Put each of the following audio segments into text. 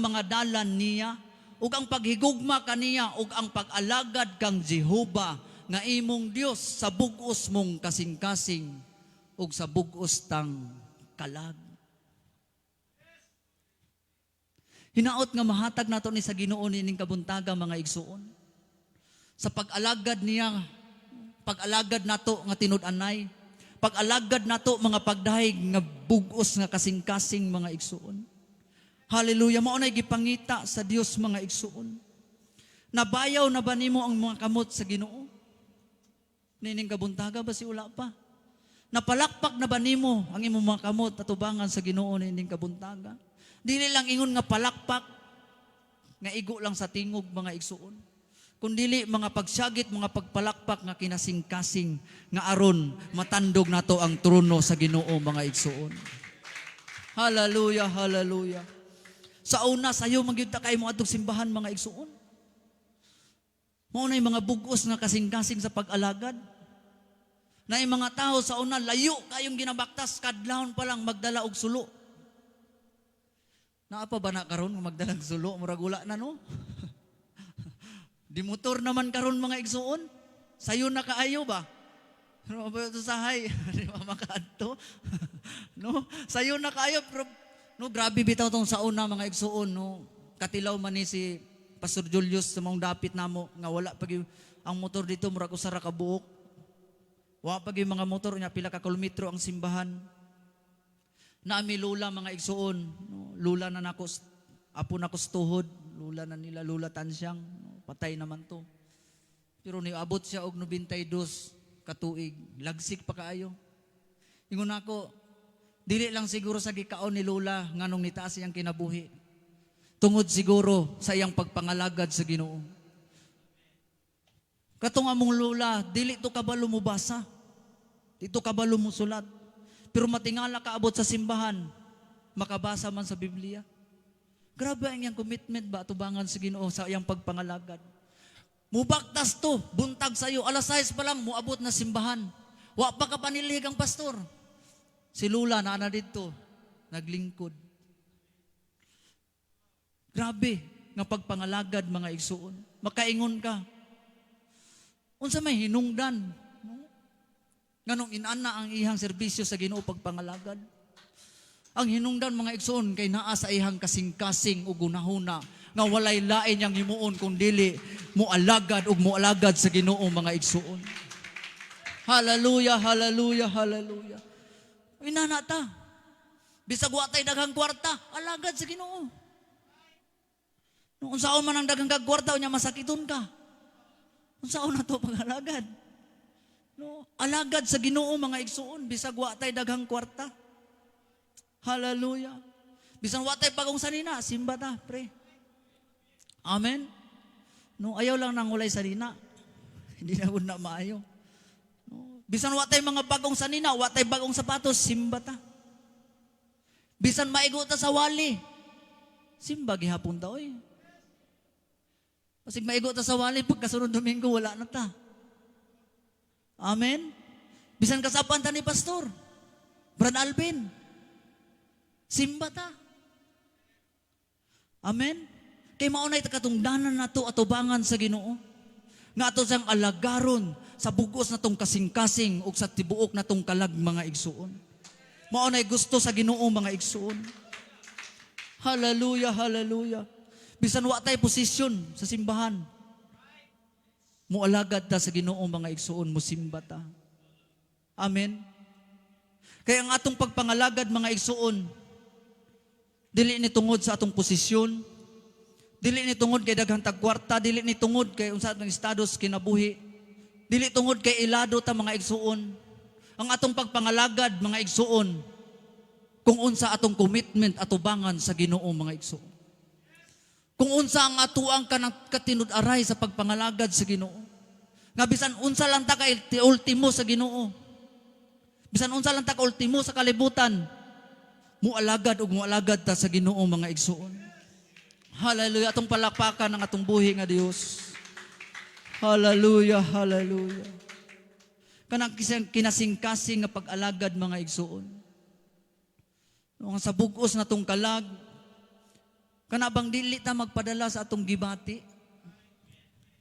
mga dalan niya ug ang paghigugma kaniya ug ang pag-alagad kang Jehova nga imong Dios sa bug-os mong kasing-kasing ug sa bug-os tang kalag. Hinaot nga mahatag nato ni sa Ginoo niining kabuntaga, mga igsuon. Sa pag-alagad niya, pag-alagad nato nga tinud-anay, pag-alagad nato mga pagdahig nga bug-os nga kasing-kasing, mga igsuon. Hallelujah, mao nay gipangita sa Dios, mga igsuon. Nabayaw na ba nimo ang mga kamot sa Ginoo? Niining kabuntaga ba si ula pa? Napalakpak na ba nimo ang imong mga kamot atubangan sa Ginoo niining kabuntaga? Dili lang ingon nga palakpak nga igo lang sa tingog, mga igsuon. Kundili mga pagsagit, mga pagpalakpak nga kinasingkasing nga aron matandog nato ang trono sa Ginoo, mga igsuon. Hallelujah, hallelujah. Sa una, sayo man gyud ta kay mo adtong simbahan, mga igsuon. Mao na mga bugos nga kasing-kasing sa pag-alagad. Na mga tao sa una, layo kayong ginabaktas, kadlawon pa lang magdala og sulo. Naa pa ba na karon nga magdalag sulo? Murag wala na, no? Di motor naman karon, mga igsuon. Sayo na kaayo ba? Pero ba ito sahay? Di ba makaadto? No? Sayo na kaayo pero no, grabe bitaw tong sa una, mga igsuon, no. Katilaw man ni si Pastor Julius sa maong dapit namo nga wala pa gyud ang motor dito, murag usa ra ka buok. Wa pa gyud mga motor nya, pila ka kilometro ang simbahan. Naami lula, mga igsuon, no, lula na nako, apo nako sa tuhod, lula na nila, Lula Tansyang, no, patay naman to. Pero niabot siya og 92 katuig, lagsik pa kaayo. Ingon ako, dili lang siguro sa gikaon ni Lula nganong nitaas iyang kinabuhi. Tungod siguro sa iyang pagpangalagad sa Ginoo. Katong among lula, dili to kabalo mo basa. Di to kabalo mo sulat. Pero matingala kaabot sa simbahan, makabasa man sa Biblia. Grabe ang iyang commitment ba atubangan sa Ginoo sa iyang pagpangalagad. Mubaktas to, buntag sayo, alas 6 pa lang, muabot na simbahan. Wa pa ka panilhig ang pastor. Si Lula naa na dito, naglingkod. Grabe nga pagpangalagad, mga igsuon. Makaingon ka. Unsa may hinungdan? No? Nganong inana ang iyang serbisyo sa Ginoo, pagpangalagad? Ang hinungdan, mga igsuon, kay naa sa iyang kasing-kasing ug hunahuna nga walay lain niyang himuon kung dili moalagad ug moalagad sa Ginoo, mga igsuon. Hallelujah, hallelujah, hallelujah. Inana ta. Bisag wa tay daghang kwarta, alagad sa Ginoo. No, unsaon man ang daghang kag kwarta unya masakiton ka. Unsaon na to pag-alagad? No, alagad sa Ginoo, mga igsuon, bisag wa tay daghang kwarta. Hallelujah. Bisan wa tay bagong sanina, simba ta, pre. Amen. No, ayaw lang nang walay sanina. Hindi na na maayo. No, bisan wa tay mga bagong sanina, wa tay bagong sapatos, simba ta. Bisan maigo ta sa wali, simba gihapon ta oy. Basig maigo ta sa wali, pagkasunod Domingo, wala na ta. Amen? Bisan kasapan ta ni Pastor Brad Alvin, simba ta. Amen? Kay mao nay katungdanan nato atubangan sa Ginoo. Nga ato siyang alagaron sa bugos natong kasing-kasing ug sa tibuok natong kalag, mga igsuon. Mao nay gusto sa Ginoo, mga igsuon. Hallelujah, hallelujah. Bisan wa tay posisyon sa simbahan, mualagad ta sa Ginoo, mga igsuon, musimba ta. Amen. Kaya ang atong pagpangalagad, mga igsuon, dili ni tungod sa atong posisyon, dili ni tungod kay daghang tag kwarta, dili ni tungod kay unsa atong estado sa kinabuhi, dili tungod kay ilado ta, mga igsuon. Ang atong pagpangalagad, mga igsuon, kung unsa atong commitment atubangan sa Ginoo, mga igsuon. Kung unsa ang atuang kanang katinud-aray sa pagpangalagad sa Ginoo. Nga bisan unsa lang ta ka ultimo sa Ginoo. Bisan unsa lang ta ka ultimo sa kalibutan, mualagad ug mualagad ta sa Ginoo, mga igsuon. Hallelujah. Atong palakpakan ang atong buhi nga Dios. Hallelujah, hallelujah. Kanang kinasingkasing nga pag-alagad, mga igsuon. No, ang sa bugos na tong kalag, Kana bang dili ta magpadala sa atong gibati?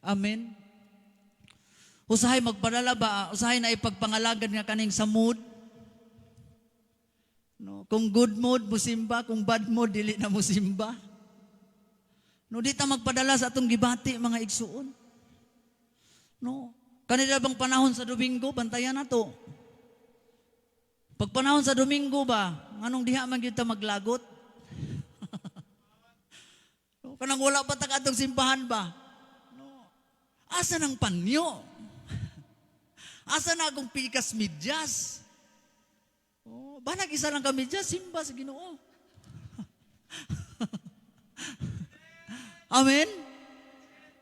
Amen. Usahay magpadala ba, usahay na ipagpangalagad nga kaning sa mood. No, kung good mood musimba, kung bad mood dili na musimba. No, di ta magpadala sa atong gibati, mga igsuon. No, kanila bang panahon sa Domingo, bantayan na to. Pag panahon sa Domingo ba, nganong diha man gyud ta maglagot? No, kanang wala pa ta kadtong simbahan ba? No. Asa nang panyo? Asa na akong pikas medyas? Oh, balag isa lang ka medyas, simba sa Ginoo. Amen?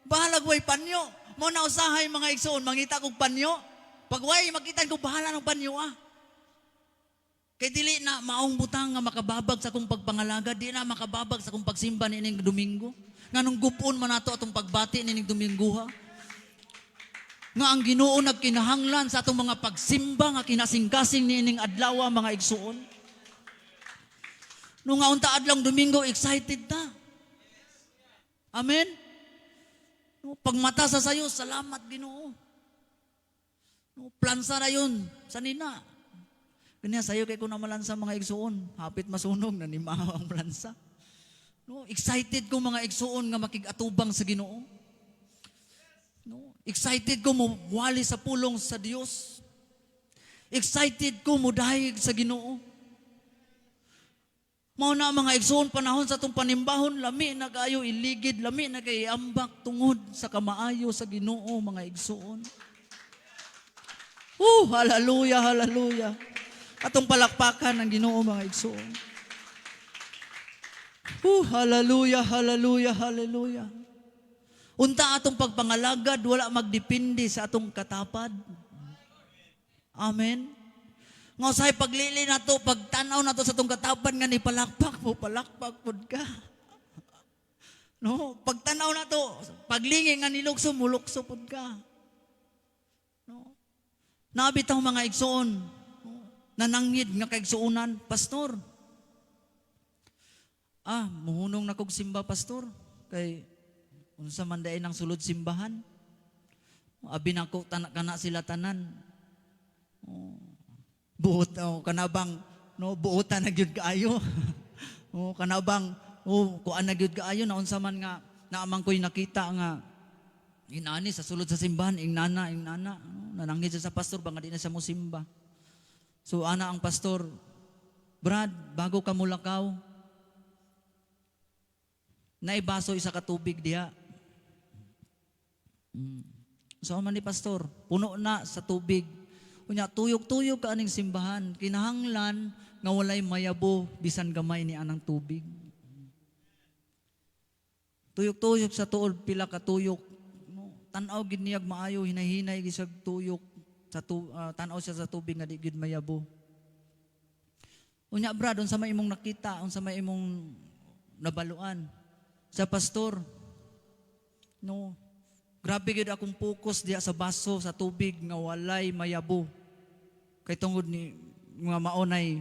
Bahalag way panyo. Mao na usahay, mga igsoon, mangita kog panyo. Pag way makita ko, bahala ng panyo ah. Kay dili na maong butang nga makababag sa akong pagpangalagad, di na makababag sa akong pagsimba niining Domingo. Nganong gupon man nato atong pagbati niining Domingo ha. Nga ang Ginoo nagkinahanglan sa atong mga pagsimba nga kinasingkasing niining adlaw, mga igsuon. No nga unta adlong Domingo, excited ta. Amen? No, pagmata sa sayo, salamat Ginoo. No, plansa na yun sa nina. Kanya sayo kay ko namalansa, mga igsuon, hapit masunog na nimahaw ang plansa. No, excited ko, mga igsuon, nga makig-atubang sa Ginoo. No, excited ko mo wali sa pulong sa Dios. Excited ko mo dayeg sa Ginoo. Mao na, mga igsuon, panahon sa atong panimbahon, lami na kaayo iligid, lami na kay iambak tungod sa kamaayo sa Ginoo, mga igsuon. Hallelujah, hallelujah. Atong palakpakan ang Ginoo, mga igsuon. Hallelujah, hallelujah, hallelujah. Unta atong pagpangalagad wala magdepende sa atong katapad. Amen. Nga usahay paglili nato, pagtanaw nato sa atong katapad nga ni palakpak mo, palakpak pud ka. No, pagtanaw nato, paglingi nga nilukso, mulukso pud ka. No. Nabitaw, mga igsoon, no, nananghid nga kaigsuonan, "Pastor. Ah, muhunong na kog simba, pastor. Kay unsa man diay nang sulod simbahan. Abi nako tanak kana sila tanan. Oh, buot oh, kanabang no buotan na gyud kaayo. Oh, kanabang oh, kuan na gyud kaayo na unsa man nga naamang ko'y nakita nga inani sa sulod sa simbahan, ingnana, ingnana. No, nananghid siya sa pastor ba nga di na siya mosimba. So ana ang pastor, "Brad, bago ka mulakaw, naibaso isa ka tubig diha." So man ni pastor, puno na sa tubig. Unya tuyok-tuyok ka aning simbahan, kinahanglan nga walay mayabo bisan gamay ni anang tubig. Tuyok-tuyok sa tuod, pila ka tuyok. No, tan-aw gid niyag maayo, hinay-hinay gid siya tuyok sa tan-aw siya sa tubig nga di gid mayabo. "Unya brad, unsa may imong nakita, unsa may imong nabaluan?" Sa pastor, no, grabe gid akong focus diha sa baso sa tubig nga walay mayabo. Kay tungod ni nga maunay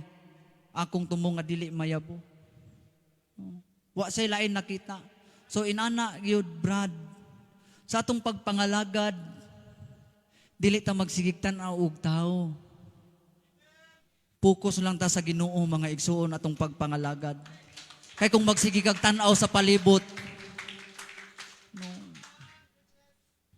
akong tumong nga dili mayabo. No. Wa say lain nakita. So inana gyud brad, sa atong pagpangalagad dili ta magsigig tan-aw og tao. Focus lang ta sa Ginoo, mga igsuon, atong pagpangalagad. Kay kung magsige kag tan-aw sa palibot, no,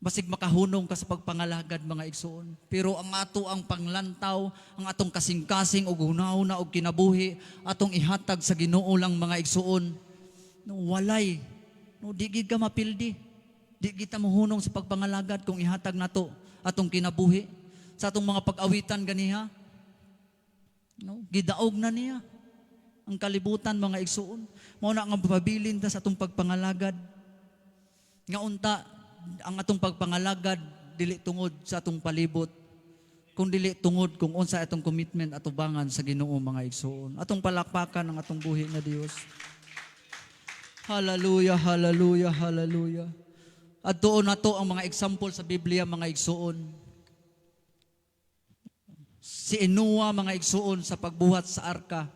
basig makahunong ka sa pagpangalagad, mga igsuon. Pero ang ato ang panglantaw, ang atong kasing-kasing ug hunahuna ug kinabuhi, atong ihatag sa Ginoo lang, mga igsuon. No, walay. No, di gid ka mapildi. Di kita mohunong sa pagpangalagad kung ihatag nato atong kinabuhi sa atong mga pag-awitan ganiha. No, gidaog na niya ang kalibutan, mga igsuon. Mao na nga pabilin ta sa atong pagpangalagad. Nga unta ang atong pagpangalagad dili tungod sa atong palibot, kung dili tungod kung unsa atong commitment atubangan sa Ginoo, mga igsuon. Atong palakpakan ang atong buhi nga Dios. Hallelujah, hallelujah, hallelujah. At doon nato ang mga example sa Biblia, mga igsuon. Si Noah, mga igsuon, sa pagbuhat sa arka.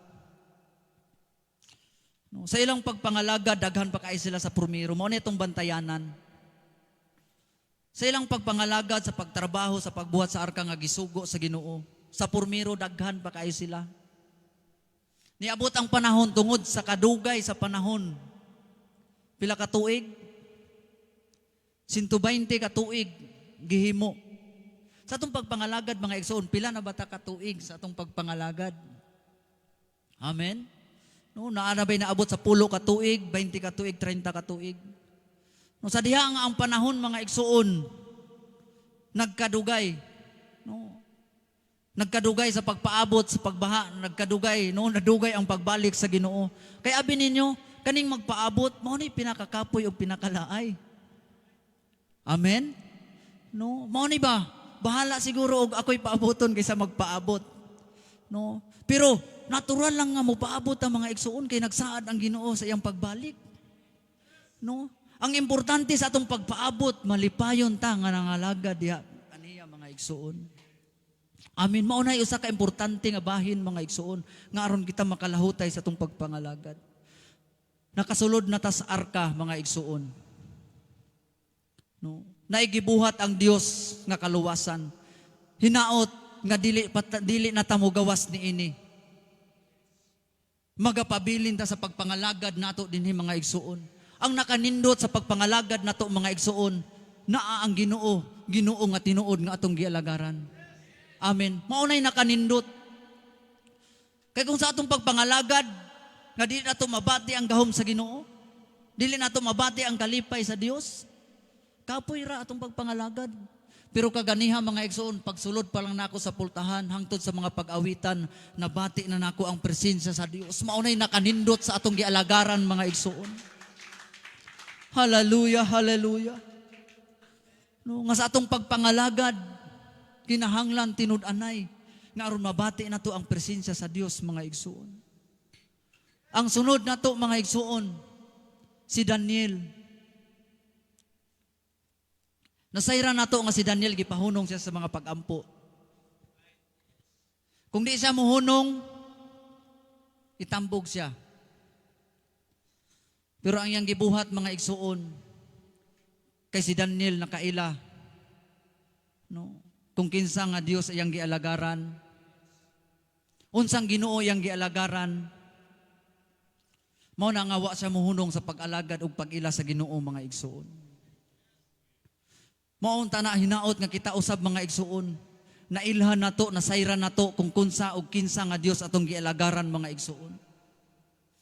No, sa ilang pagpangalagad, daghan pa kay sila sa purmiro. Mao na itong bantayanan. Sa ilang pagpangalagad, sa pagtrabaho, sa pagbuhat sa arka nga gisugo sa Ginoo, sa purmiro daghan pa kaayo sila. Niabot ang panahon tungod sa kadugay sa panahon. Pila ka tuig? 120 ka tuig gihimo. Sa atong pagpangalagad, mga igsoon, pila na ba ta ka tuig sa atong pagpangalagad? Amen? No, naa na ba'y naabot sa 10 ka tuig, 20 ka tuig, 30 ka tuig? No, sa diha nga ang panahon, mga igsoon, nagkadugay. No, nagkadugay sa pagpaabot sa pagbaha, nagkadugay, no, nadugay ang pagbalik sa Ginoo. Kay abi ninyo, kaning magpaabot, mao ni pinakakapoy ug pinakalaay. Amen? No, mao ni ba? Bahala siguro og ako'y paaboton kaysa magpaabot. No? Pero natural lang nga mopaabot ang mga igsoon kay nagsaad ang Ginoo sa iyang pagbalik. No? Ang importante sa atong pagpaabot, malipayon ta nga nangalagad diha kaniya, mga igsoon. Amen. Mao na usa ka importante nga bahin, mga igsoon, nga aron kita makalahutay sa atong pagpangalagad. Nakasulod na ta sa arka, mga igsoon. No? Naay gibuhat ang Dios nga kaluwasan. Hinaot nga dili na ta mogawas niini. Magapabilin ta sa pagpangalagad nato dinhi, mga igsoon. Ang nakanindot sa pagpangalagad nato, mga igsoon, naa ang Ginoo, Ginoo nga tinuod nga atong gialagaran. Amen. Mao nay nakanindot. Kay kung sa atong pagpangalagad nga dili nato mabati ang gahom sa Ginoo, dili nato mabati ang kalipay sa Dios, kapoy ra atong pagpangalagad. Pero kaganiha, mga igsoon, pagsulod pa lang nako sa pultahan, hangtod sa mga pag-awitan, nabati na nako ang presensya sa Dios. Mao nay nakanindot sa atong gialagaran, mga igsoon. Hallelujah, hallelujah. No, nga sa atong pagpangalagad, kinahanglan tinud-anay nga aron mabati nato ang presensya sa Dios, mga igsoon. Ang sunod nato, mga igsoon, si Daniel. Nasayran nato nga si Daniel gipahunong siya sa mga pag-ampo. Kung di siya muhunong, itambog siya. Pero ang iyang gibuhat, mga igsoon, kay si Daniel nakaila, no, kung kinsa nga Dios iyang gialagaran, unsang Ginoo iyang gialagaran, mao na nga wa siya muhunong sa pag-alagad ug pag-ila sa Ginoo, mga igsoon. Mao unta na hinaot nga kita usab, mga igsoon, nailhan nato, nasayran nato kung kunsa og kinsa nga Dios atong gialagaran, mga igsoon.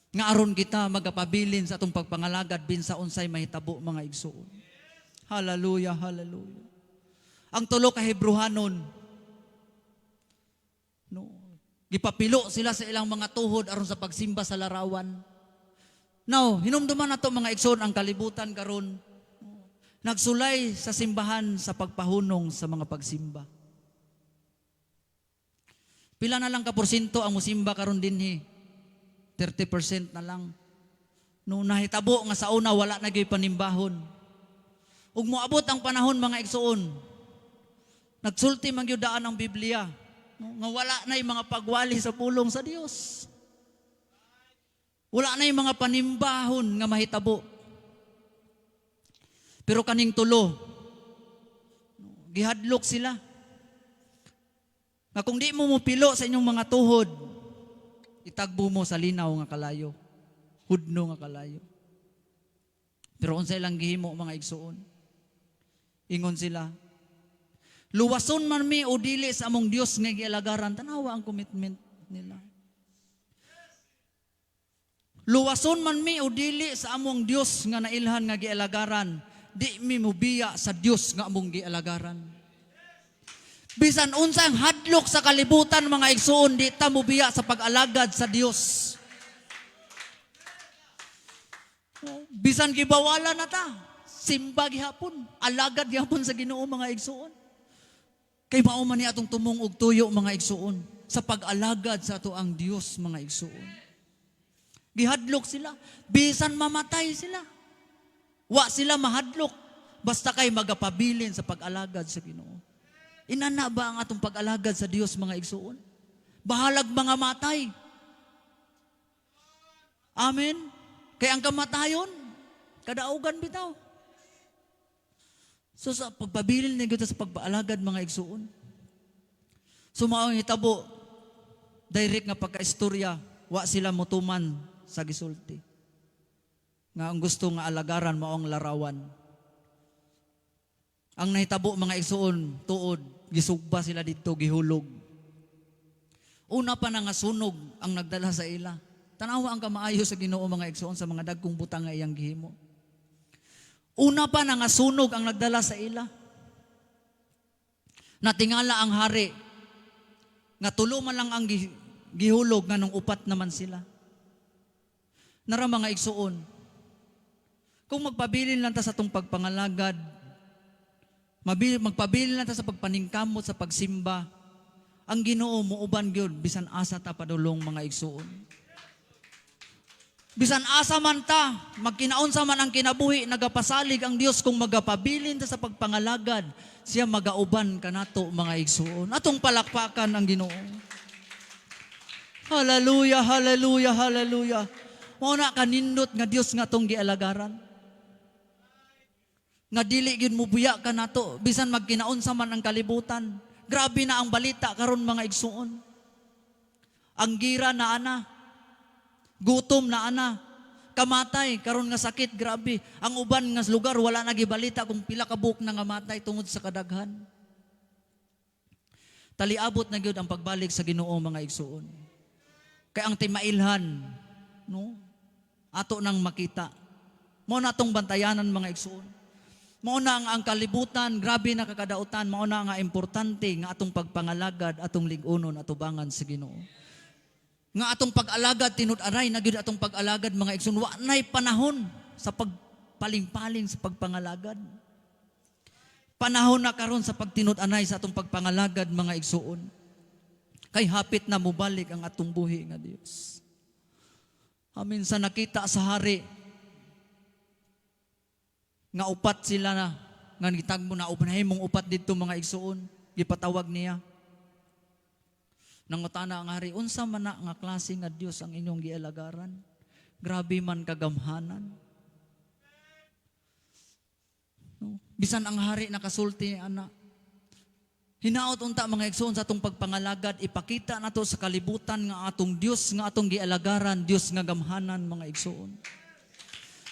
Nga aron kita magapabilin sa atong pagpangalagad binsa unsay mahitabo, mga igsoon. Hallelujah, hallelujah. Ang tulo ka Hebrehanon, no, gipapilo sila sa ilang mga tuhod aron sa pagsimba sa larawan. Now, hinumduman nato, mga igsoon, ang kalibutan karon nagsulay sa simbahan sa pagpahunong sa mga pagsimba. Pila na lang ka porsyento ang musimba karon dinhi? 30% na lang. No, nahitabo nga sa una wala na gyud panimbahon. Ug moabot ang panahon, mga igsoon, nagsulti man gyud daan ang Biblia, no, nga wala na yung mga pagwali sa pulong sa Dios. Wala na yung mga panimbahon nga mahitabo. Pero kaning tulo, no, gihadlok sila. Nga kung di mo mupilo sa inyong mga tuhod, itagbo mo sa linaw nga kalayo. Hudno nga kalayo. Pero unsa ilang gihimo, mga igsoon? Ingon sila, "Luwason man mi o dili sa among Dios nga gialagaran." Tanawa ang commitment nila. "Luwason man mi o dili sa among Dios nga nailhan nga gialagaran, di mi mubiya sa Dios nga among gialagaran." Bisan unsa ang hadlok sa kalibutan, mga igsoon, di ta mubiya sa pag-alagad sa Dios. Bisan gibawalan na ta, simba gihapon, alagad gihapon sa Ginoo, mga igsoon. Kay mao man ni atong tumong og tuyo, mga igsoon, sa pag-alagad sa ato ang Dios, mga igsoon. Gihadlok sila, bisan mamatay sila. Wa sila mahadlok basta kay magapabilin sa pag-alagad sa Ginoo. Inana ba ang atong pag-alagad sa Dios, mga igsoon? Bahalag mga matay. Amen. Kay ang kamatayon, kadaugan bitaw. So sa pagpabilin ni gyud ta sa pagpaalagad, mga igsuon. So mao ang hitabo, direct nga pagkaistorya, wa sila motuman sa gisulti. Nga ang gusto nga alagaran mao ang larawan. Ang nahitabo, mga igsuon, tuod, gisugba sila didto, gihulog. Una pa na nga sunog ang nagdala sa ila. Tanawa ang kamaayo sa Ginoo, mga igsuon, sa mga dagkong butang nga iyang gihimo. Una pa na nga sunog ang nagdala sa ila. Natingala ang hari nga tulo man lang ang gihulog, nganong upat naman sila. Nara, mga igsuon, kung magpabilin lang ta sa atong pagpangalagad, magpabilin lang ta sa pagpaningkamot sa pagsimba, ang Ginoo muuban gyud bisan asa ta padulong, mga igsuon. Bisan asa man ta, magkinaunsa man ang kinabuhi, nagapasalig ang Dios kung magapabilin ta sa pagpangalagad, siya magauban kanato, mga igsuon. Atong palakpakan ang Ginoo. Hallelujah, hallelujah, hallelujah. Mao na kanindot nga Dios nga atong gialagaran. Nga dili gyud mubuya kanato bisan magkinaunsa man ang kalibutan. Grabe na ang balita karon, mga igsuon. Ang gira na ana, gutom na ana, kamatay karon nga sakit, grabe. Ang uban nga lugar wala na gibalita kung pila ka buok na nga matay tungod sa kadaghan. Taliabot na gyud ang pagbalik sa Ginoo, mga igsuon. Kay ang timailhan, no? Ato nang makita. Mao na atong bantayanan, mga igsuon. Mao na ang kalibutan, grabe na kakadautan, mao na nga importante nga atong pagpangalagad, atong lig-unon, atubangan sa Ginoo. Nga atong pag-alagad, tinud-aray na gyud atong pag-alagad, mga igsoon. Wa nay panahon sa pagpaling-paling sa pagpangalagad. Panahon na karon sa pagtinud-anay sa atong pagpangalagad, mga igsuon. Kay hapit na mubalik ang atong buhi nga Dios. Amin. Sa nakita sa hari nga upat sila na nga gitagmo na mong upat didto, mga igsuon, gipatawag niya. Nangutana ang hari, "Unsa man na nga klase nga Dios ang inyong gialagaran? Grabe man kagamhanan." No? Bisan ang hari nakasulti ana. Hinaot unta, mga igsoon, sa atong pagpangalagad, ipakita nato sa kalibutan nga atong Dios nga atong gialagaran, Dios nga gamhanan, mga igsoon.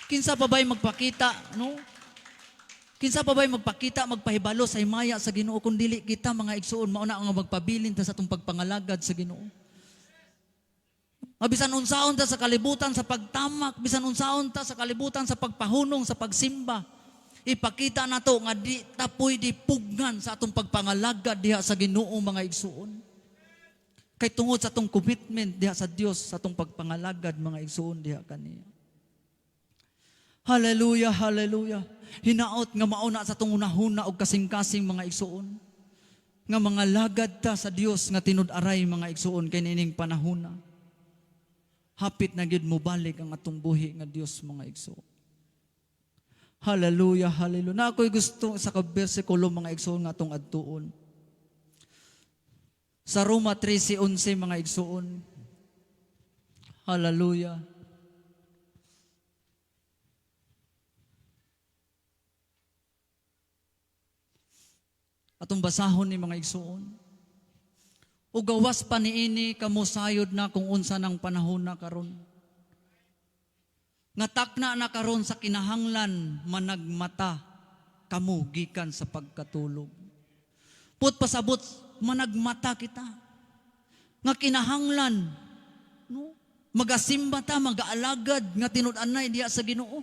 Kinsa pa ba'y magpakita, no? Kinsa pa ba'y magpakita, magpahibalo sa himaya sa Ginoo kung dili kita, mga igsoon? Mao na ang magpabilin ta sa atong pagpangalagad sa Ginoo. Nga bisan unsaon ta sa kalibutan sa pagtamak, bisan unsaon ta sa kalibutan sa pagpahunong, sa pagsimba, ipakita nato nga di ta pwede pugnan sa atong pagpangalagad diha sa Ginoo, mga igsuon. Kay tungod sa atong commitment diha sa Dios sa atong pagpangalagad, mga igsuon, diha kaniya. Hallelujah, hallelujah. Hinaot nga mauna sa atong hunahuna og kasing-kasing, mga igsuon. Nga mga lagad ta sa Dios nga tinud-aray, mga igsuon, kay niining panahona. Hapit na gyud mobalik ang atong buhi nga Dios, mga igsuon. Hallelujah, hallelujah. Na ako'y gusto sa ka-bersikulo, mga igsuon, nga atong adtuon. Sa Roma 13:11, mga igsuon. Hallelujah. Atong basahon ni, mga igsuon. O gawas pa niini, kamo sayod na kung unsa ng panahon na karon. Nga takna na karon sa kinahanglan managmata kamo gikan sa pagkatulog. Put pasabot, managmata kita. Nga kinahanglan, no? Magasimba ta, magaalagad nga tinud-anay diha sa Ginoo.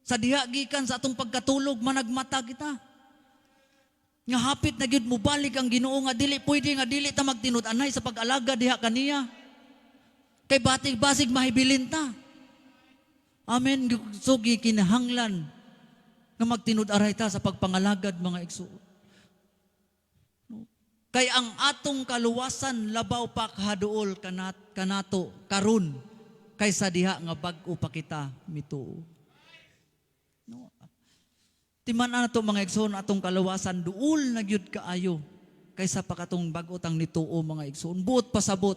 Sa diha gikan sa atong pagkatulog, managmata kita. Nga hapit na gyud mobalik ang Ginoo nga dili pwede nga dili ta magtinud-anay sa pag-alagad diha kaniya. Kay batig basig mahibilin ta. Amen. So gikinahanglan nga magtinud-aray ta sa pagpangalagad, mga igsuon. No? Kay ang atong kaluwasan labaw pa kahaduol kanato karon kaysa diha nga bag-o pa kita mituo. No? Timan na to, mga igsoon, atong kaluwasan duol na gyud kaayo kaysa pa katong bag-o tang nituo, mga igsoon. Buot pasabot,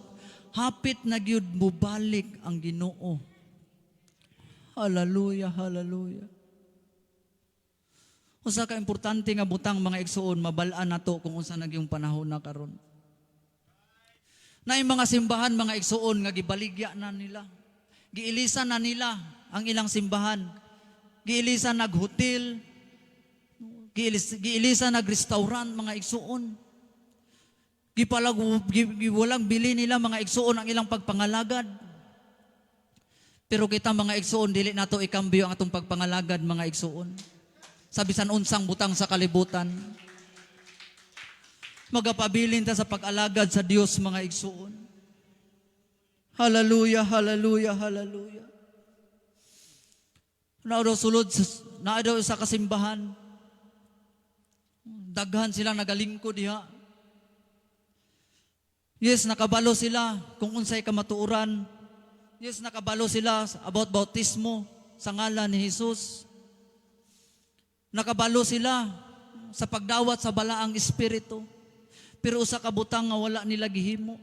Hapit na gyud mubalik ang Ginoo. Hallelujah, hallelujah. Usa ka importante nga butang, mga igsuon, mabal-an nato kung unsa na gyung panahon na karon. Naay mga simbahan, mga igsuon, nga gibaligya na nila. Giilisan na nila ang ilang simbahan. Giilisan nag-hotel, giilisan nag-restaurant, mga igsuon. Gipalag walang bili nila, mga igsuon, ang ilang pagpangalagad. Pero kita, mga igsuon, dili nato ikambyo ang atong pagpangalagad, mga igsuon, sa bisan unsang butang sa kalibutan. Magapabilin ta sa pag-alagad sa Dios, mga igsuon. Hallelujah, hallelujah, hallelujah. Naa daw sulod naa daw sa kasimbahan. Daghan sila nagalingkod diha. Yes, nakabalo sila kung unsay kamatuoran. Yes, nakabalo sila about bautismo sa ngalan ni Jesus. Nakabalo sila sa pagdawat sa Balaang Espiritu. Pero usa ka butang nga wala nila gihimo.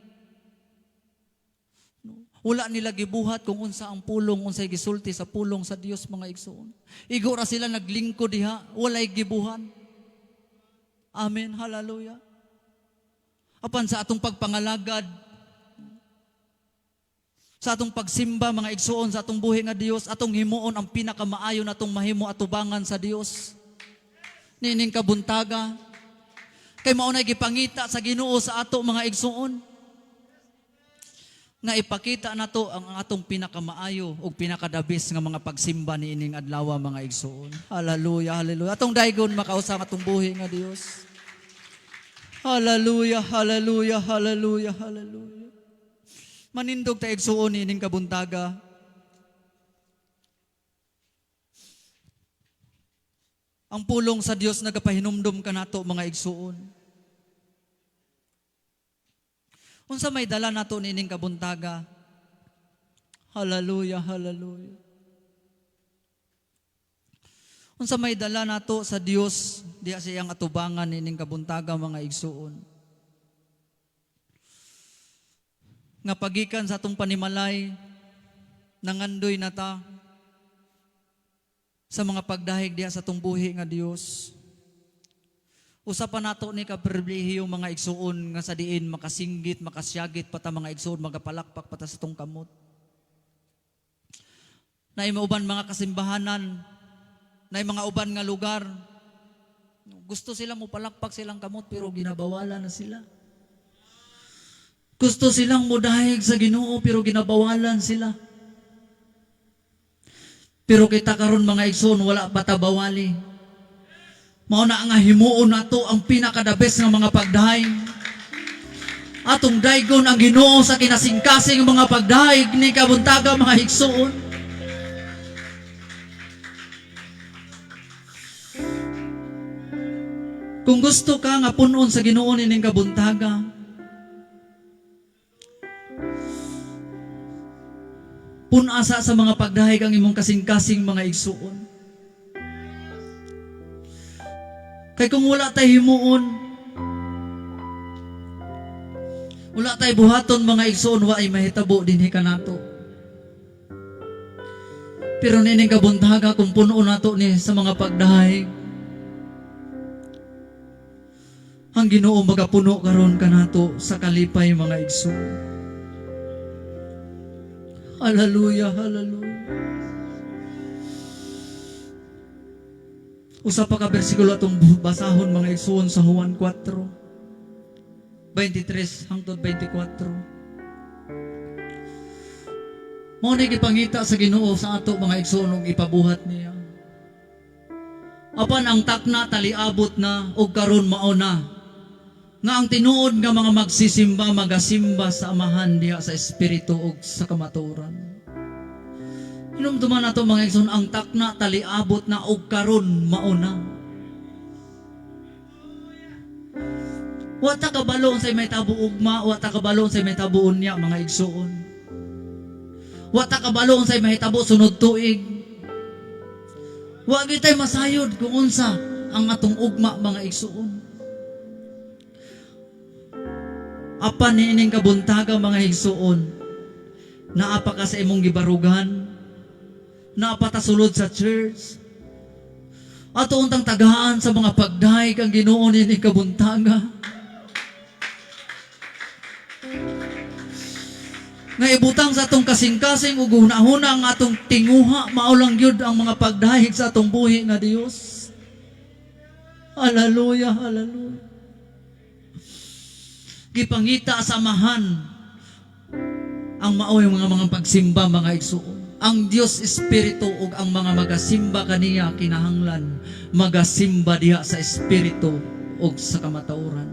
No? Wala nila gibuhat kung unsa ang pulong, unsay gisulti sa pulong sa Dios, mga igsoon. Igo ra sila naglingkod diha, walay gibuhat. Amen, hallelujah. Apan sa atong pagpangalagad, sa atong pagsimba, mga igsoon, sa atong buhi nga Dios, atong himuon ang pinakamaayo natong mahimo atubangan sa Dios niining kabuntaga. Kay mao nay gipangita sa Ginoo sa ato, mga igsoon, nga ipakita nato ang atong pinakamaayo ug pinakadabis nga mga pagsimba niining adlaw, mga igsoon. Hallelujah, hallelujah. Atong daygon makausa ang atong buhi nga Dios. Hallelujah, hallelujah, hallelujah, hallelujah. Manindog ta, igsuon, niining kabuntaga. Ang pulong sa Dios nagapahinumdum kanato, mga igsuon. Unsa may dala nato niining kabuntaga? Hallelujah, hallelujah. Unsa may dala nato sa Dios diha sa iyang atubangan niining kabuntaga, mga igsuon? Nga pagikan sa atong panimalay, nangandoy na ta sa mga pagdahig diha sa atong buhi nga Dios. Usa pa nato ni ka pribilehiyo, mga igsuon, nga sa diin makasinggit, makasyagit pa ta, mga igsuon, magapalakpak pa ta sa atong kamot. Naay uban mga kasimbahanan, naay mga uban nga lugar. Gusto sila mo palakpak silang kamot pero ginabawalan na sila. Gusto silang mudahig sa Ginoo pero ginabawalan sila. Pero kita karon, mga igsoon, wala pa ta bawali. Mao na nga himuon nato ang pinakadabes nga mga pagdahig. Atong daygon ang Ginoo sa kinasingkasing mga pagdahig ni kabuntaga, mga igsoon. Kung gusto ka nga punon sa Ginoo nining kabuntaga, pun-a sa mga pagdahig ang imong kasing-kasing, mga igsuon. Kay kung wala tay himuon, wala tay buhaton, mga igsuon, wa ay mahitabo dinhi kanato. Pero nining kabuntaga, kung puno nato ni sa mga pagdahig, ang Ginoo magapuno karon kanato sa kalipay, mga igsoon. Hallelujah, hallelujah. Usa pa ka bersikulo atong basahon, mga igsoon, sa Juan 4, 23 hangtod 24. Mao ni gipangita sa Ginoo sa ato, mga igsoon, ug ipabuhat niya. Apan ang takna taliabot na ug karon mao na nga ang tinuod nga mga magsisimba magasimba sa Amahan diha sa espiritu ug sa kamatuoran. Hinumduman nato, mga igsoon, ang takna taliabot na ug karon mao na. Wa ta kabalo unsay mahitabo ugma, wa ta kabalo unsay mahitabo unya, mga igsoon. Wa ta kabalo unsay mahitabo sunod tuig. Wa gyud tay masayod kung unsa ang atong ugma, mga igsoon. Apan niining kabuntaga, mga higsuon, naa pa ka sa imong gibarugan, naa pa ta sulod sa church. Ato untang tagaan sa mga pagdahig ang Ginoo niining kabuntaga. Nga ibutang sa atong kasing-kasing ug hunahuna ang atong tinguha, mao lang gyud ang mga pagdahig sa atong buhi nga Dios. Hallelujah, hallelujah. Gipangita sa Amahan ang maoy mga pagsimba, mga igsuon. Ang Dios Espiritu ug ang mga magasimba kaniya kinahanglan magasimba diha sa espiritu ug sa kamatuoran.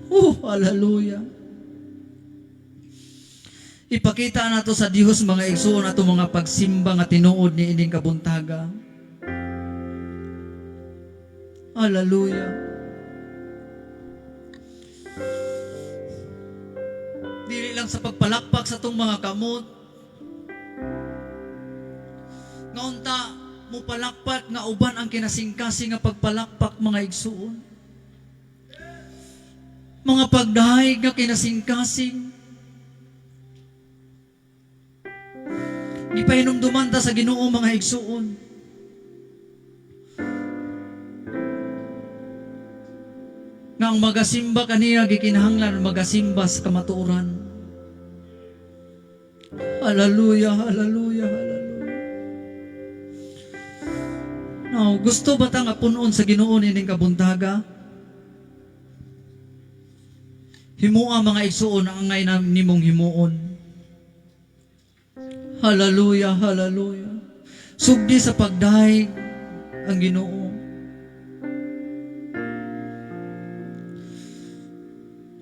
Oh, hallelujah. Ipakita nato sa Dios, mga igsuon, ato mga pagsimba nga tinuod ni ining kabuntaga. Hallelujah. Dili lang sa pagpalakpak sa atong mga kamot. Nga unta mo palakpak nga uban ang kinasingkasing nga pagpalakpak, mga igsuon. Mga pagdahig nga kinasingkasing. Gipahinumduman ta sa Ginoo, mga igsuon. Nga ang magasimba kaniya gikinahanglan magasimba sa kamatuoran. Hallelujah, hallelujah, hallelujah. Now, gusto ba ta nga punon sa Ginoo nining kabuntaga? Himoa, mga igsuon, ang angay na nimong himuon. Hallelujah, hallelujah. Sugdi sa pagdahig ang Ginoo.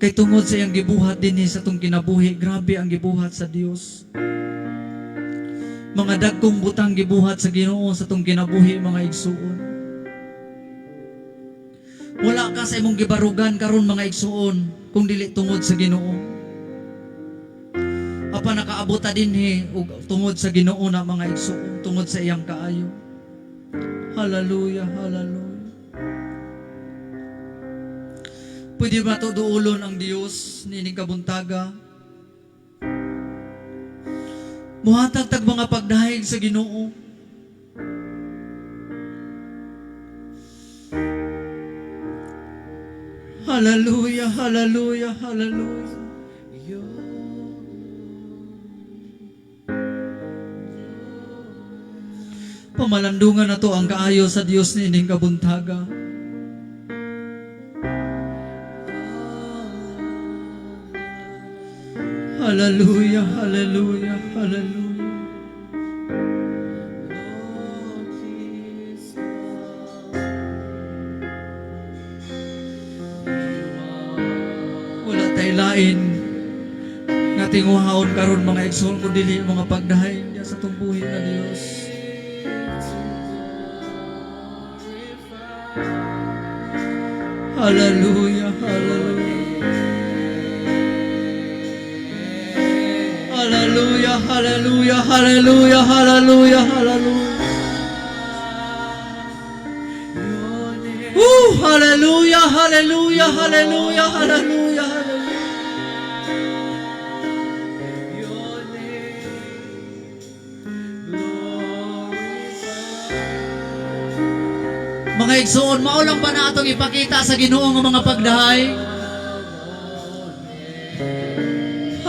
Kay tungod sa iyang gibuhat dinhi sa atong kinabuhi, grabe ang gibuhat sa Dios. Mga dagkong butang gibuhat sa Ginoo sa atong kinabuhi, mga igsuon. Wala ka sa imong gibarugan karon, mga igsuon, kung dili tungod sa Ginoo. Apan nakaabot ta dinhi og tungod sa Ginoo na, mga igsuon, tungod sa iyang kaayo. Hallelujah, hallelujah. Pwede ba to duulon ang Dios niining kabuntaga? Muhatag tag mga pagdahig sa Ginoo. Hallelujah, hallelujah, hallelujah. Pamalandungan na to ang kaayo sa Dios niining kabuntaga. Hallelujah, hallelujah, hallelujah. Wala tay lain nga tinguhaon karon, mga igsoon, kun dili mga pagdahig niya sa atong buhi nga Dios. Hallelujah, hallelujah. Hallelujah, hallelujah, hallelujah, hallelujah, hallelujah. Woo, hallelujah, hallelujah, hallelujah, hallelujah, hallelujah. Your name glorified. Mga igsoon, mao lang ba na atong ipakita sa Ginoo nga mga pagdahay?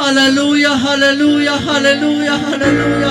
Hallelujah, hallelujah, hallelujah, hallelujah,